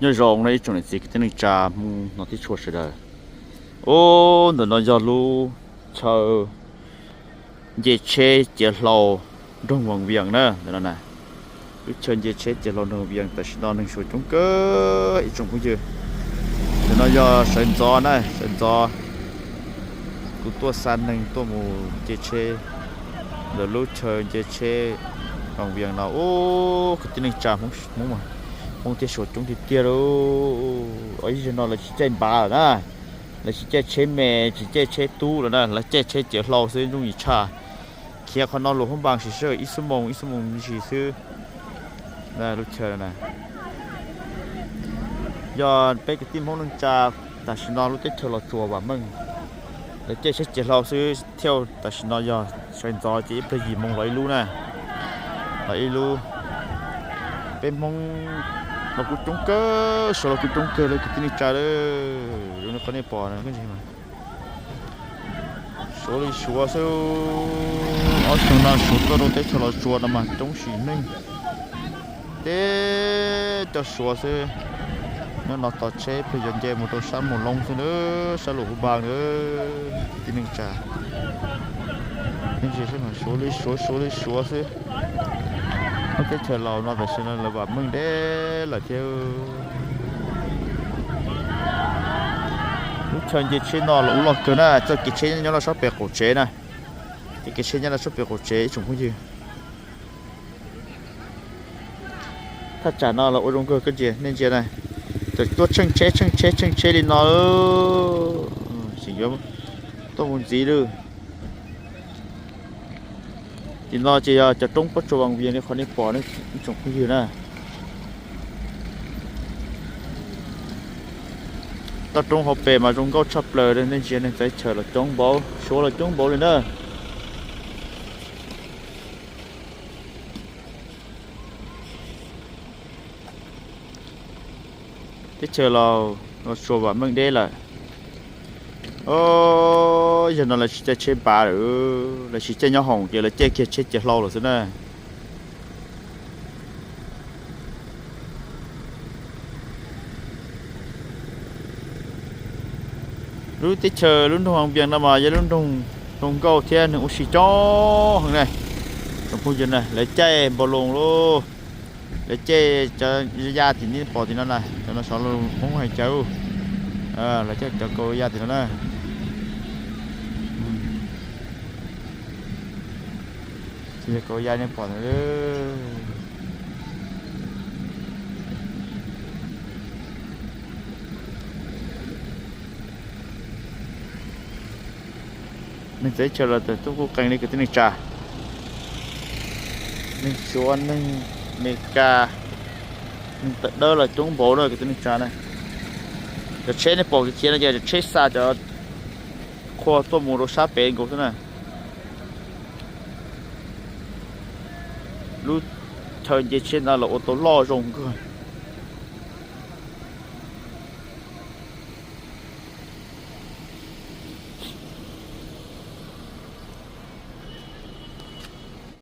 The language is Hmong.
Nyob zoo no ib tsoom niam txiv kwv tij neej tsa Hmoob no thiab txhua sawv daws. Ub, ntawm no yog lub chaw nce tsheb ciav hlau nroog Vaj Vias na, ntawm no na. Lub chaw nce tsheb ciav hlau nroog Vaj Vias tam sim no neeg suav coob kawg ib tsoom phooj ywg. Ntawm no yog sawv ntxov na, sawv ntxov. Kuv tuaj xa neeg tuaj mus nce tsheb ntawm lub chaw nce tsheb Vaj Vias no. Ub, kwv tij neej tsa Hmoob thiab suav coob tiag tiag lauj. Ib zaug no lawv tsis caij npav lawm na, lawv tsis caij tsheb me, tsis caij tsheb tub lawm na, lawv caij tsheb ciav hlau xwb, zoo yim tshaj. Khiav qhov no los hauv npas sis sawv ib xuab moos ib xuab moos ntsis xwb. Lub chaw no yog peb kwv tij Hmoob neej tsa tam sim no lub teb chaws Los Tsuas Vam Meej, lawv caij tsheb ciav hlau xwb thiaj tam sim no yog sawv ntxov ces ib pliag yim moos los ib lub na, los ib lub. Peb Hmoob los kuj coob kawg, suav los kuj coob kawg li kwv tij neej tsa, zoo li qhov nej pom no. Suav li suav xwb, ob xyoo no suav tuaj rau teb chaws Los Tsuas no mas coob sim neej, teb cov suav xwb. Nyob no tos tsheb plig yuav nce mus rau sab Mus Loob xwb na, sab Luam Phab Npas na. Kwv tij neej tsa, suav li suav, suav li suav xwb. Lub teb chaws Laus no tam sim no lawv vam meej deb lawm thiab. Lub chaw nce tsheb no los ua loj kawg na, txoj kev tsheb nyob rau sab pem qaum tsev na. Txoj kev tsheb nyob rau sab pem qaum tsev ib tsoom phooj ywg. Thaj tsam no los ua zoo kawg, koj ntsia, nej ntsia na, txawm tuaj tsheej tsheb tsheej tsheb tsheej tsheb li no, tseem yuav tuaj mus ntxiv lawm. Tim no ces yog cov roob pob tsuas Vaj Vias li qhov nej pom ib tsoom phooj ywg na. Toj roob hauv pes mas zoo nkauj tshaj plaws, nej ntsia neeg txawv chaw los coob npaum, suav los coob npaum li na. Teb chaws Los Tsuas vam meej deb lawm. Yog no lawv tsis caij tsheb npav lawm, lawv tsis caij nyob hoom ces lawv caij kiag tsheb ciav hlau lawm xwb na. Lub teb chaws lub nroog Vaj Vias no mas yog lub nroog zoo nkauj thiab neeg ua si coob heev na. Tsoom phooj ywg na, lawv caij npaum loo lauj, lawv caij cov ya tim nej pom tim no na, cov no xyov Hmoob hais cas, lawv caij cov kaus ya tim no na. Kaus ya nej pom no. Neeg txawv chaw los txawm tuaj kuj qee li kwv tij neej tsa. Neeg suav, neeg Amelikas, neeg tawv dawb los coob npaum na kwv tij neej tsa na. Cov tsheb nej pom khiav no ces cov tsheb xa cov qhua tuaj mus rau sab pem nkaus xwb na. Lub chaw nce tsheb no los ua tau loj zoo kawg.